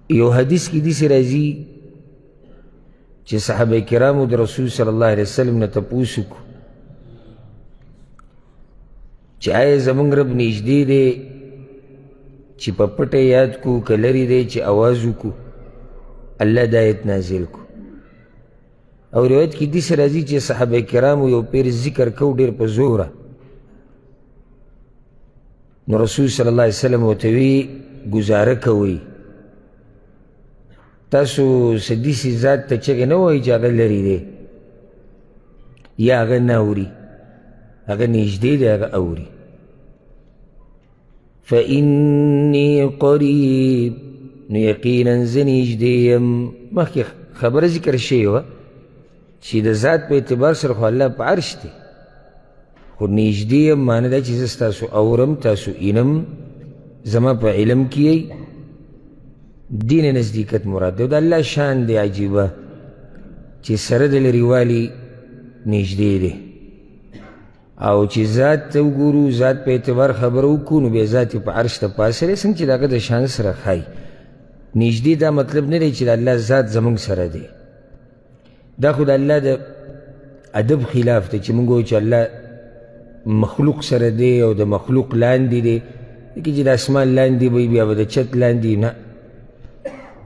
یو حدیث کې داسې راځي چې صحابه کرامو د رسول صلی الله علیه وسلم نه تپوس وکړو چې آیا زموږ رب نږدې دی چې په پټه یاد کو که لرې دی چې اواز وکړو؟ الله دا آیت نازل کو. او روایت کې داسې راځي چې صحابه کرامو یو پیر ذکر کو ډېر په زوره، نو رسول صلی الله علیه وسلم ورته وی ګزاره کوئ، تاسو څه داسې ذات ته چغې نه وایئ چې هغه لرې دی یا هغه نه اوري، هغه نږدې دی، هغه اوري. فإني قریب، نو یقینا زه نږدې یم. مخکې خبره ذکر شوې وه چې د ذات په اعتبار سره خو الله په عرش دی، خو نږدې یم معنی دا چې زه ستاسو اورم، تاسو اینم، زما په علم کې یئ. دین نزدېکت مراد دی. او د الله شان دی عجیبه چې سره د لرېوالي نږدې دی، او چې ذات ته وګورو، ذات په اعتبار خبره وکړو، نو بیا ذات یې په عرش ته پاسه دی، څنګه چې د هغه د شان سره ښایي. نږدې دا مطلب نه دی چې د الله ذات زموږ سره دی، دا خو د الله د ادب خلاف دی چې موږ وایو چې الله مخلوق سره دی او د مخلوق لاندې دی، ځکه چې د اسمان لاندې به وي بیا به د چت لاندې نه.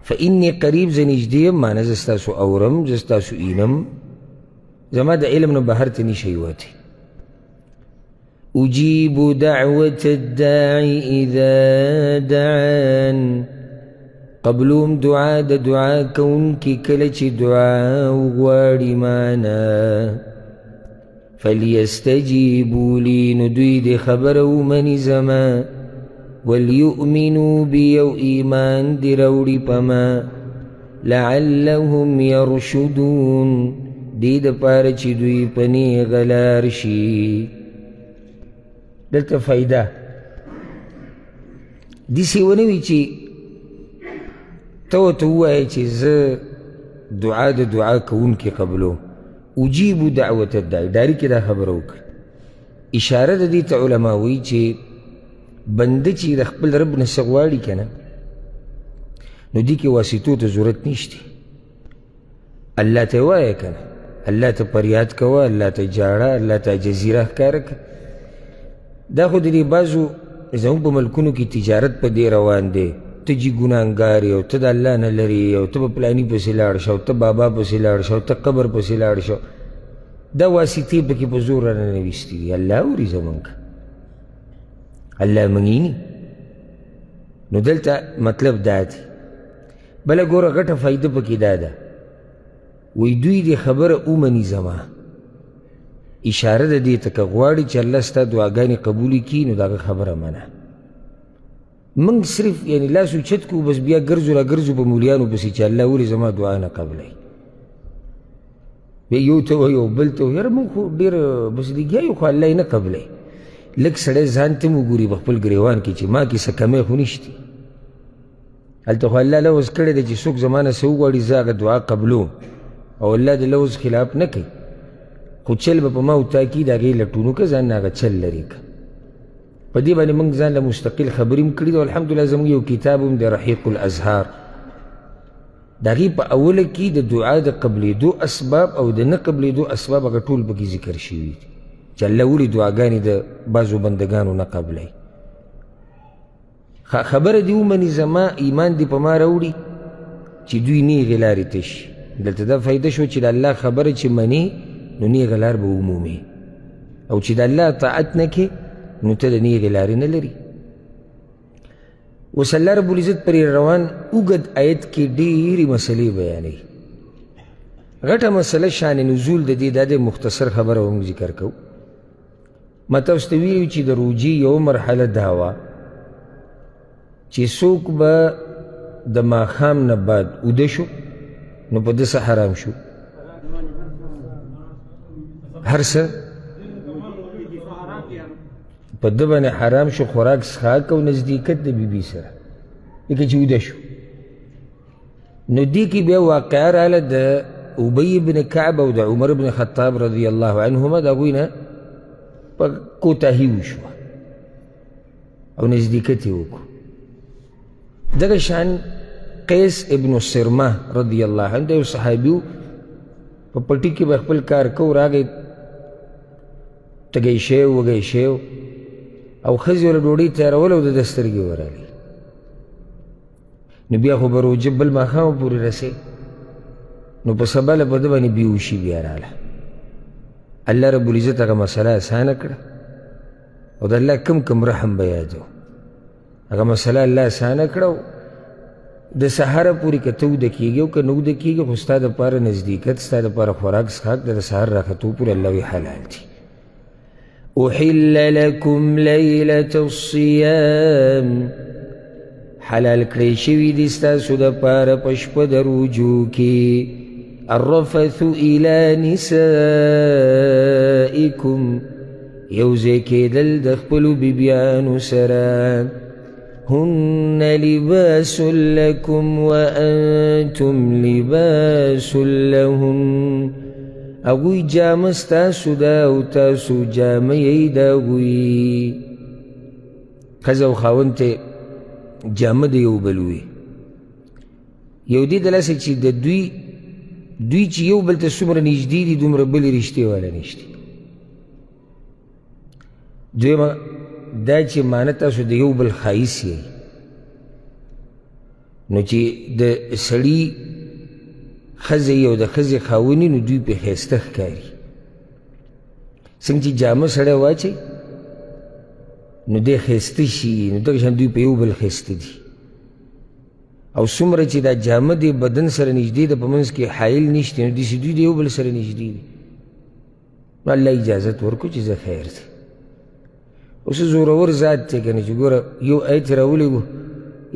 فإني قریب، زه نږدې یم، معنی زه ستاسو اورم، زه ستاسو اینم، زما د علم نه بهر ته نشئ وتی. أجيب دعوة الداعي إذا دعان، قبلوم دعا د دعا کوونکي کله چې دعا وغواړي مانا. فلیستجیبوا لي، نو دوی دې خبره ومني زما، وليؤمنوا بي، او ایمان دې راوړي په ما، لعلهم يرشدون، دې دپاره چې دوی په نیغه لار شي. دلته فایده داسې ونه وي چې ته ورته ووایې چې زه دعا د دعا کوونکي قبلوم. اجیب دعوة الداعي، ډایرک یې دا خبره وکړه. اشاره د دې ته علما وایي چې بنده چې د خپل رب نه څه غواړي که نه، نو دې کې واسطو ته ضرورت نشته. الله ته وایه که نه، الله ته فریاد کوه، الله ته ژاړه، الله ته جزیره ښکاره کړه. دا خو د دې بعضو زموږ په ملکونو کې تجارت په دې روان دی، ته جي ګناهګار یې او ته د الله نه لرې او ته به پلاني پسې لاړ شه او ته بابا پسې لاړ شه او ته قبر پسې لاړ شه. دا واسطې پکې په زور راننویستې دي. الله اوري زموږ، الله موږ ویني. نو دلته مطلب دا دی. بله ګوره غټه فایده پکې دا ده، وایي دوی دې خبره ومني زما. اشاره د دې ته که غواړي چې الله ستا دعاګانې قبولې کړي نو د هغه خبره منه. موږ صرف یعنې لاس اوچت کړو بس بیا ګرځو را ګرځو په مولیانو پسې چې الله ولې زما دعا نه قبلوي. بیا یو ته وایي او بل ته وایي، یاره موږ خو ډېر بس لګیا یو خو الله یې نه قبلوي. لږ سړی ځان ته هم وګوري په خپل ګریوان کې چې ما کې څه کمی خو نشتي. هلته خو الله لوظ کړی دی چې څوک زما نه څه وغواړي زه هغه دعا قبلوم، او الله د لوظ خلاف نه کوي. خو چل به په ما او تا کې د هغې لټونو که ځان نه هغه چل لرې که. په دې باندې موږ ځان له مستقل خبرې هم کړي دي، او الحمدلله زموږ یو کتاب هم دی رحیق الازهار، د هغې په اوله کې د دعا د قبلېدو اسباب او د نه قبلېدو اسباب هغه ټول پکې ذکر شوي دي چې الله ولې دعاګانې د بعضو بندګانو نه قبلوي. خبره دې ومني زما، ایمان دې په ما راوړي چې دوی نیغې لارې ته شي. دلته دا فایده شو چې د الله خبره چې منې نو نیغه لار به ومومې، او چې د الله اطاعت نه کې نو ته د نیغې لارې نه لري. اوس الله رب العزت پر روان اوږد آیت کې ډېرې مسلې بیانوي. غټه مسله شان نزول د دې دا دی، مختصر خبره موږ ذکر کوو. ما تاسو ته ویلي چې د روژې یوه مرحله دا وه چې څوک به د ماښام نه بعد اوده شو نو په ده څه حرام شو؟ هر څه په ده باندې حرام شو، خوراک څښاک او نزدېکت د بیبي سره، لکه چې اوده شو. نو دې کې بیا واقعه راله د ابی بن کعب او د عمر بن خطاب رضی الله عنهما، د هغوی نه په کوتاهي وشوه او نزدېکت یې وکړو. دغه شان قیس ابن سرمه رضی الله عنه د یو صحابي و، په پټي کې به خپل کار کو، راغی تږی شوی وږی شوی او ښځې ورله ډوډۍ تیاروله او د ده سترګې ورغلې. نو بیا خو به روژه بل ماښامه پورې رسې، نو په سبا له په ده باندې بېهوشي بیا راغله. الله رب العزت هغه مسله اسانه کړه او د الله کم کم رحم به یادو، هغه مسله الله اسانه کړه. د سهاره پورې که ته وده کېږي او که نه وده کېږي، خو ستا دپاره نزدېکت، ستا دپاره خوراک څښاک د سهار راختو پورې الله وایي حلال دي. احل لکم لیلة الصیام، حلال کړی شوي دي ستاسو دپاره په شپه د روژو کې. الرفث الی نسائکم، یو ځای کېدل د خپلو بیبیانو سره. هن لباس لکم وانتم لباس لهن، هغوی جامه ستاسو ده او تاسو جامه یئ د هغوی. ښځه او خاوند ته جامه د یو بل وي. یو دې د لاسه چې د دوی چې یو بل ته څومره نږدې دي دومره بلې رشتې والا نشته. دویمه دا چې معنی تاسو د یو بل ښایست یئ، نو چې د سړي ښځه یې او د ښځې خاوند نو دوی پرې ښایسته ښکاري. څنګه چې جامه سړی واچوي نو دی ښایسته شي، نو دغه شان دوی په یو بل ښایسته دي. او څومره چې دا جامه د بدن سره نږدې ده، په منځ کې حایل نشته، نو داسې دوی د یو بل سره نږدې دي. نو الله اجازت ورکړو چې زه خیر دی. اوس زورور ذات دی که نه چې ګوره یو ایت راولېږو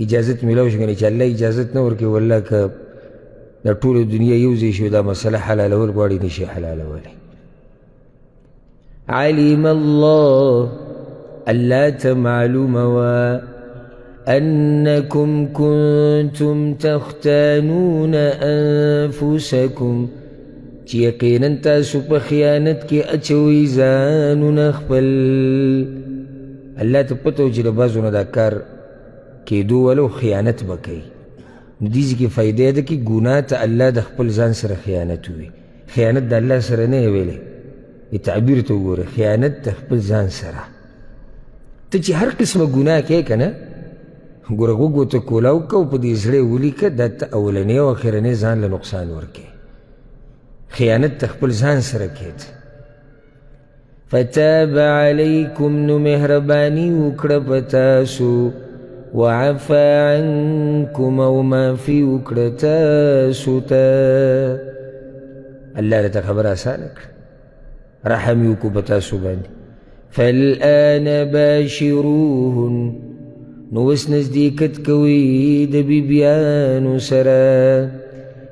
اجازت میلاو شو، که نه چې الله اجازت نه ورکوي والله که دا ټوله دنیا یو ځای شي دا مسله حلالول غواړي نه شي حلالولی. علم الله، الله ته معلومه وه انکم کنتم تختانون انفسکم، چې یقینا تاسو په خیانت کې اچوئ ځانونه خپل. الله ته پته وه چې د بعضو نه دا کار کېدو ولو خیانت به کوي. نو دې ځای کې فایده ده کې ګناه ته الله د خپل ځان سره خیانت ووي. خیانت د الله سره نه یې ویلی، تعبیر ته وګوره، خیانت د خپل ځان سره. ته چې هر قسمه ګناه کوې که نه، ګوره غوږ ورته کولاو کړه او په دې زړه یې ولیکه، دا ته اولنی او اخرنی ځان له نقصان ورکوې. خیانت ته خپل ځان سره کېد. فتاب علیکم، نو مهرباني وکړه په تاسو. وعفا عنکم، او معافي وکړه تاسو ته. الله راته خبره اسانه کړه، رحم یې وکړو په تاسو باندې. فالآن باشروهن، نو اوس نزدېکت کوئ د بیبیانو سره.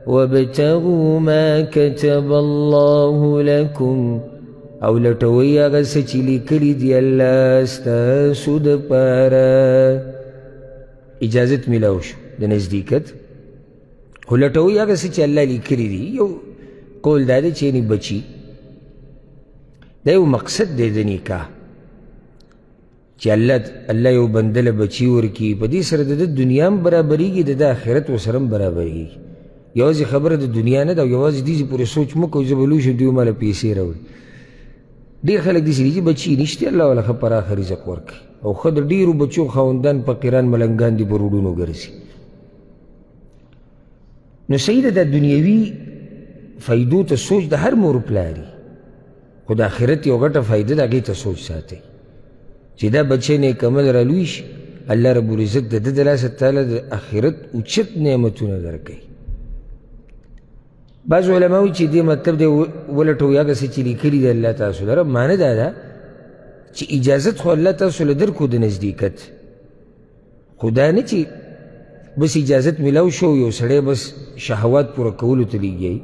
وابتغوا ما كتب الله لكم، او لټوئ هغه څه چې لیکلي دي الله ستاسو دپاره. اجازت میلاو شو د نزدېکت، خو لټوئ هغه څه چې الله لیکلي دي. یو قول دا دی چې یعنې بچي، دا یو مقصد دی د نکاح، چې الله یو بنده له بچي ورکړي، په دې سره د ده دنیا هم برابرېږي، د ده آخرت ورسره هم برابرېږي. یوازې خبره د دنیا نه ده، او یوازې دې ځای پورې سوچ مه کوئ زه به لوی شم دوی ماله پیسې راوړي. ډېر خلک داسې دي چې بچي نشته، الله ورله ښه پراخه رزق ورکړي، او ښه د ډېرو بچو خاوندان فقیران ملنګان دي په روډونو ګرځي. نو صحیح ده، دا دنیوي فایدو ته سوچ د هر مور پلار وي، خو د آخرت یو غټه فایده ده، هغې ته سوچ ساتئ چې دا بچی نیک عمل را لوی شي، الله رب العزت د ده د لاسه تعالی د آخرت اوچت نعمتونه درکوي. بعض علما وایي چې دې مطلب دی ولټوئ هغه څه چې لیکلي دي الله تاسو لره. معنی دا ده چې اجازت خو الله تاسو له درکړو د نزدېکت، خو دا نه چې بس اجازت میلاو شو یو سړی بس شهوات پوره کولو ته لګیایي.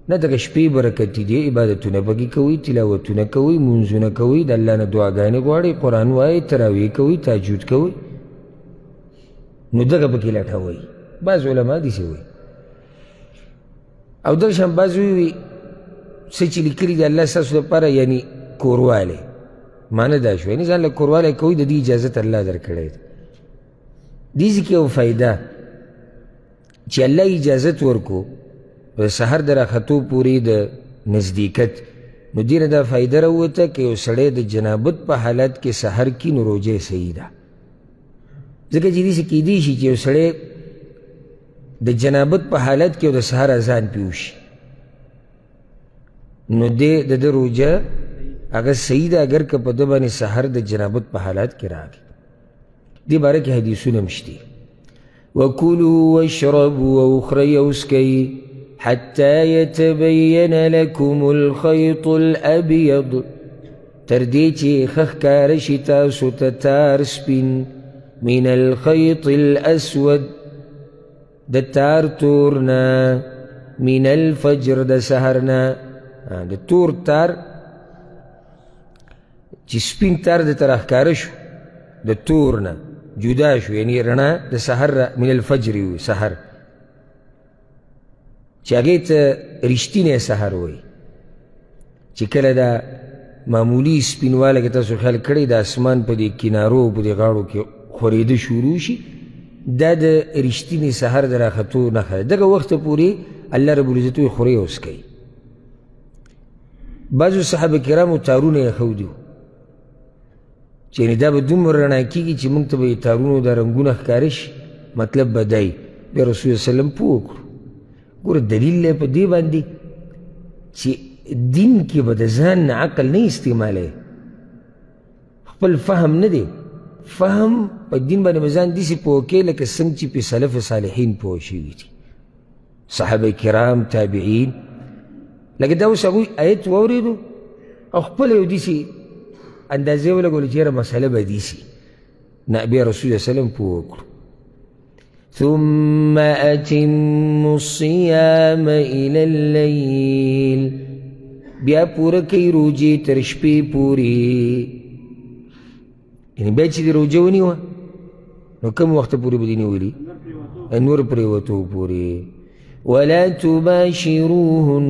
نه، دغه شپې برکتي دي، عبادتونه پکې کوئ، تلاوتونه کوئ، مونځونه کوئ، د الله نه دعاګانې غواړئ، قرآن وایئ، تراویح کوئ، تهجد کوئ، نو دغه پکې لټوئ. بعض علما داسې وایي. او دغه شان بعض وایي څه چې لیکلي دي الله ستاسو دپاره، یعنې کوروالی، معنی دا شوه یعنې ځان له کوروالی کوئ، د دې اجازت الله درکړی دی. دې ځای کې یو فایده چې الله اجازت ورکو د سحر د راختو پورې د نزدېکت، نو دې نه دا فایده راووته که یو سړی د جنابت په حالت کې سحر کي نو روژه یې صحیح ده. ځکه چې داسې کیدی شي چې یو سړی د جنابت په حالت کې او د سحر اذان پې وشي، نو دی د ده روژه هغه صحیح ده اګر که په ده باندې سحر د جنابت په حالت کې راغی. دې باره کې حدیثونه هم شته. وکلوا واشربوا او خورئ او څکئ حتی یتبین لکم الخیط الابیض، تر دې چې ښه ښکاره شي تاسو ته تار سپین، من الخیط الاسود، د تار تور نه، من الفجر، د سحر نه. د تور تار چې سپین تار درته راښکاره شو د تور نه جدا شو، یعنی رڼا د سحر من الفجر وي، سحر چې هغې ته رښتینی سحر وایي، چې کله دا معمولي سپینوالی که تاسو خیال کړئ د اسمان په دې کنارو په دې غاړو کې خورېده شروع شي، دا د رښتیني سحر د راختو نښه ده. دغه وخته پورې الله رب العزت وایي خورئ او څکئ. بعضو صحابه کرامو تارونه یې ښودي وو چې یعنې دا به دومره رڼا کېږي چې موږ ته به یې تارونو دا رنګونه ښکاره شي، مطلب به دی. بیا رسول الله وسلم پوه کړو. ګوره دلیل دی په دې باندې چې دین کې به د ځان نه عقل نه استعمالوي، خپل فهم نه دی، فهم په دین باندې به ځان داسې پوه کړي لکه څنګه چې پې سلف صالحین پوه شوي دي، صحابه کرام، تابعین. لکه دا اوس هغوی ایت واورېدو او خپله یو داسې اندازې ولګولې چې یاره مسله به داسې نه، بیا رسول الله وسلم پوه کړو. ثم أتموا الصيام إلى الليل، بیا پوره کوي روژې تر شپې پورې. یعنې بیا چې دې روژه ونیوه نو کوم وخته پورې به دې نیولي؟ نور پرېوتو پورې. ولا تباشروهن،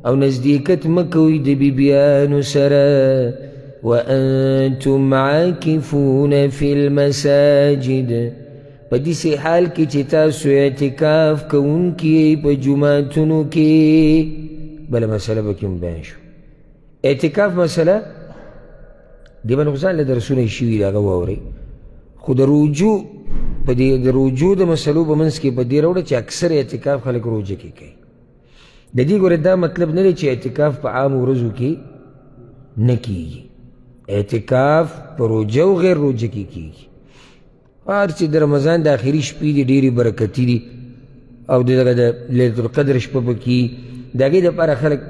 او نزدېکت مه کوئ د بیبیانو سره، وأنتم عاکفون فی المساجد، په داسې حال کې چې تاسو اعتکاف کوونکي یئ په جوماتونو کې. بله مسله به کې هم بیان شو. اعتکاف مسله دې باندې خو ځان له درسونه شوي دي، هغه واورئ. خو د روجو په دې د روجو د مسلو په منځ کې په دې راوړه چې اکثر اعتکاف خلک روژه کې کوي. د دې ګوره دا مطلب نه دی چې اعتکاف په عامو ورځو کې نه کیږي، اعتکاف په روژه او غیر روژه کې کیږي. هر چې د رمضان د آخري شپې دي ډېرې برکتي دي، او دغه د لیلة القدر شپه پکې، د هغې دپاره خلک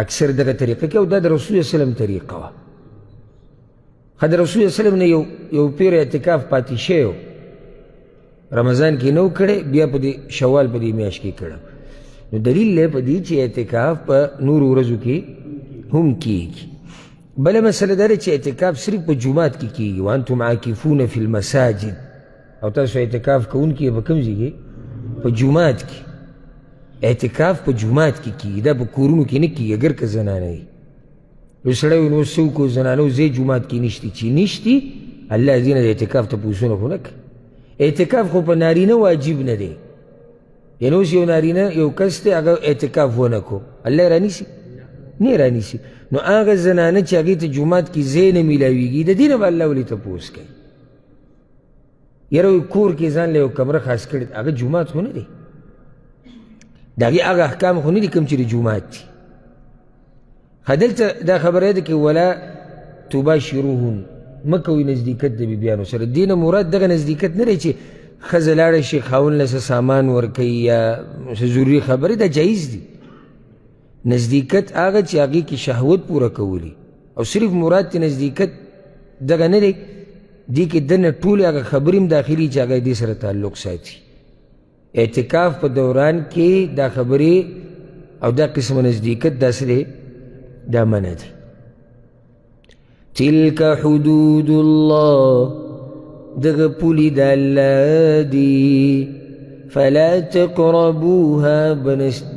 اکثر دغه طریقه کوي، او دا د رسول الله وسلم طریقه وه. ښه د رسول الله وسلم نه یو پیر اعتکاف پاتې شوی و، رمضان کې نه و کړی، بیا په دې شوال په دې میاشت کې کړی. نو دلیل دی په دې چې اعتکاف په نورو ورځو کې هم کیږي. بله مسله دا ده چې اعتکاف صرف په جومات کې کیږي، وانتم عاکفون فی المساجد، او تاسو اعتکاف کوونکي په کوم ځای کې؟ په جومات کې. اعتکاف په جومات کې کیږي، دا په کورونو کې نه کیږي، اګر که زنانه وي. یو سړی وایي نو اوس څه وکړو، زنانو ځای جومات کې نشتي، چې نشتي الله دې نه د اعتکاف تپوسونه خو نه کوي. اعتکاف خو په نارینه واجب نه دی، یعنې اوس یو نارینه یو کس دی هغه اعتکاف ونه کړو، الله یې رانیسي؟ نه یې رانیسي. نو هغه زنانه چې هغې ته جومات کې ځای نه میلاویږي، د دې نه به الله ولې تپوس کوي؟ یاره وایي کور کې ځان له یو کمره خاص کړې، هغه جومات خو نه دی، د هغې هغه احکام خو نه دي کوم چې د جومات دي. ښه دلته دا خبره ده کې ولا تباشروهن، مه کوئ نزدېکت د بیبیانو سره. دې نه مراد دغه نزدېکت نه دی چې ښځه لاړه شي خاوند له څه سامان ورکوي یا څه ضروري خبرې، دا جایز دي. نزدېکت هغه چې هغې کې شهوت پوره کولی، او صرف مراد ته نزدېکت دغه نه دی، دې کې دننه ټولې هغه خبرې هم داخلي چې هغه دې سره تعلق ساتي. اعتکاف په دوران کې دا خبرې او دا قسم نزدېکت دا څه دی؟ دا منع دی. تلک حدود الله، دغه پولې د الله دي، فلا تقربوها،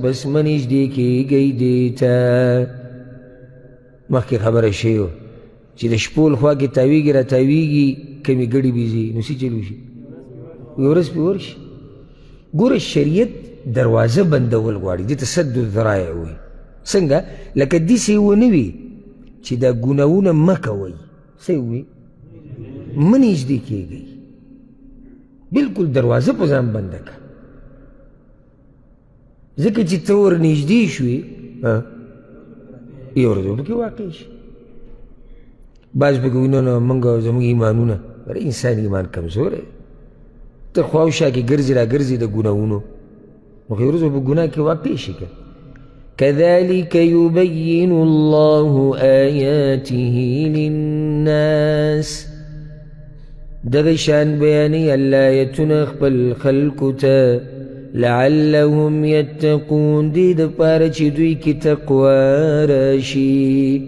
بس مه نږدې کېږئ دې ته. مخکې خبره شوې وه چې د شپو لخوا کې تاویږي راتاویږي، کمې ګډې بیځي، نو څه چل وشي؟ یوه ورځ پرې ورشي. ګوره شریعت دروازه بندول غواړي، دې ته سد الذرایع وایي. څنګه؟ لکه داسې ونه وي چې دا ګناهونه مه کوئ، څه یې ووایي؟ مه نږدې کېږئ، بلکل دروازه په ځان بنده کړه، ځکه چې ته ورنږدې شوې یو ورځ به پکې واقع شي. بعض پکې وایي نه نه موږ زموږ ایمانونه، انسان ایمان کمزوری، ته خواوشا کې ګرځي را ګرځي د ګناهونو، نو خو یو ورځ به په ګناه کې واقع شي. که كذلك يبين الله آياته للناس، دغه شان بیانوي الله آیتونه خپل خلکو ته، لعلهم یتقون، دې دپاره چې دوی کې تقوا راشي.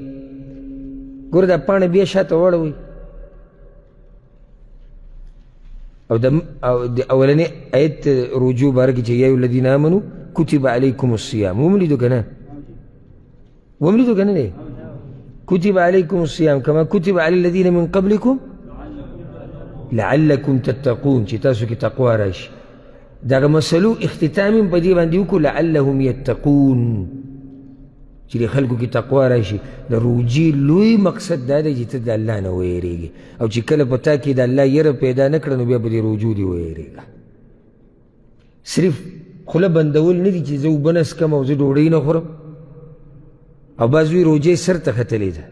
ګوره دا پاڼه بیا شاته واړوئ، او د اولني آیت رجوع باره کې چې یا ایها الذین آمنو کتب علیکم الصیام، وملیدو که نه؟ وملیدو که نه دی؟ کتب علیکم الصیام کما کتب علی الذین من قبلکم لعلکم تتقون، چې تاسو کې تقوا راشي. دغه مسلو اختتام هم په دې باندې وکړو، لعلهم یتقون، چې د خلکو کې تقوا راشي. د روژې لوی مقصد دا دی چې ته د الله نه ویرېږې، او چې کله په تا کې د الله یره پیدا نه کړه نو بیا په دې روژو دې ویرېږه. صرف خوله بندول نه دي چې زه اوبه نه څکم او زه ډوډۍ نه خورم، او بعض وایي روژې سر ته ختلې ده،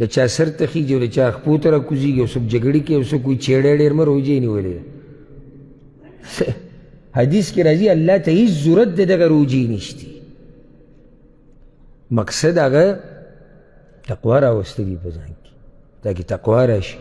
د چا سر ته خېږي او د چا خپو ته راکوزېږي او څوک جګړې کوي او څوک وایي چېړی ډېر مه روژې نیولې ده. حدیث کې راځي الله ته هیڅ ضرورت د دغه روژې نشتي. مقصد هغه تقوا راوستل دي په ځان کې، تاکې تقوا راشي.